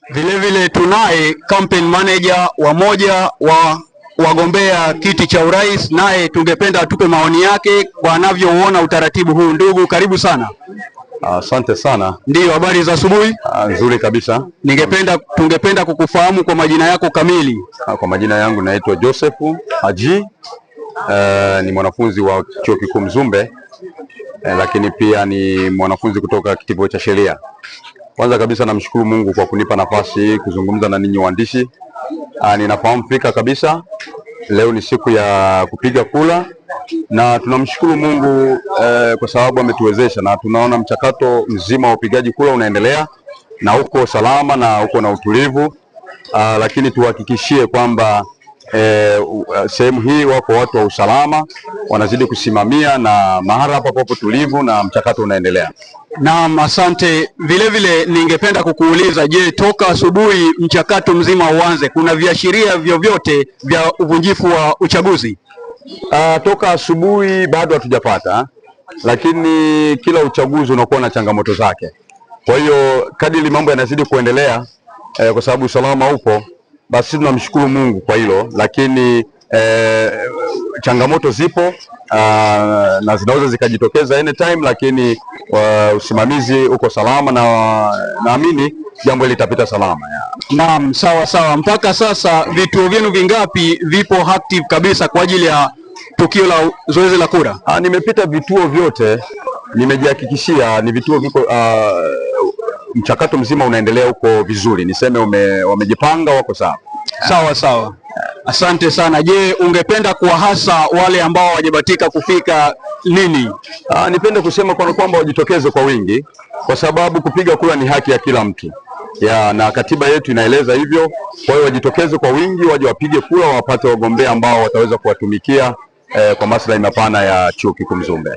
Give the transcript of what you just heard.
Vilevile tunaye campaign manager wa moja wa wagombea kiti cha urais, naye tungependa atupe maoni yake kwa anavyouona utaratibu huu. Ndugu, karibu sana. Asante sana. Ndiyo, habari za asubuhi? Nzuri kabisa. Tungependa kukufahamu kwa majina yako kamili. Kwa majina yangu naitwa Joseph Haji. Ni mwanafunzi wa Chuo Kikuu Mzumbe, lakini pia ni mwanafunzi kutoka kitivo cha sheria. Kwanza kabisa namshukuru Mungu kwa kunipa nafasi hii kuzungumza na ninyi waandishi. Ninafahamu fika kabisa leo ni siku ya kupiga kura na tunamshukuru Mungu kwa sababu ametuwezesha na tunaona mchakato mzima wa upigaji kura unaendelea na uko salama na uko na utulivu. Lakini tuhakikishie kwamba sehemu hii wako watu wa usalama wanazidi kusimamia na mahala hapa papo tulivu na mchakato unaendelea. Naam, asante. Vilevile ningependa kukuuliza, je, toka asubuhi mchakato mzima uanze, kuna viashiria vyovyote vya uvunjifu wa uchaguzi? Toka asubuhi bado hatujapata, lakini kila uchaguzi unakuwa na changamoto zake. Kwa hiyo kadiri mambo yanazidi kuendelea, kwa sababu usalama upo, basi tunamshukuru Mungu kwa hilo, lakini changamoto zipo na zinaweza zikajitokeza anytime, lakini usimamizi uko salama na naamini jambo hili litapita salama ya. Naam, sawa sawa. Mpaka sasa vituo vyenu vingapi vipo active kabisa kwa ajili ya tukio la zoezi la kura? Nimepita vituo vyote, nimejihakikishia ni vituo viko, mchakato mzima unaendelea huko vizuri, niseme wamejipanga, wako sawa. Sawa sawa, asante sana. Je, ungependa kuwahasa wale ambao hawajabahatika kufika nini? Nipende kusema kwa kwamba wajitokeze kwa wingi, kwa sababu kupiga kura ni haki ya kila mtu ya, na katiba yetu inaeleza hivyo. Kwa hiyo wajitokeze kwa wingi, waje wapige kura, wapate wagombea ambao wataweza kuwatumikia kwa maslahi mapana ya Chuo Kikuu Mzumbe.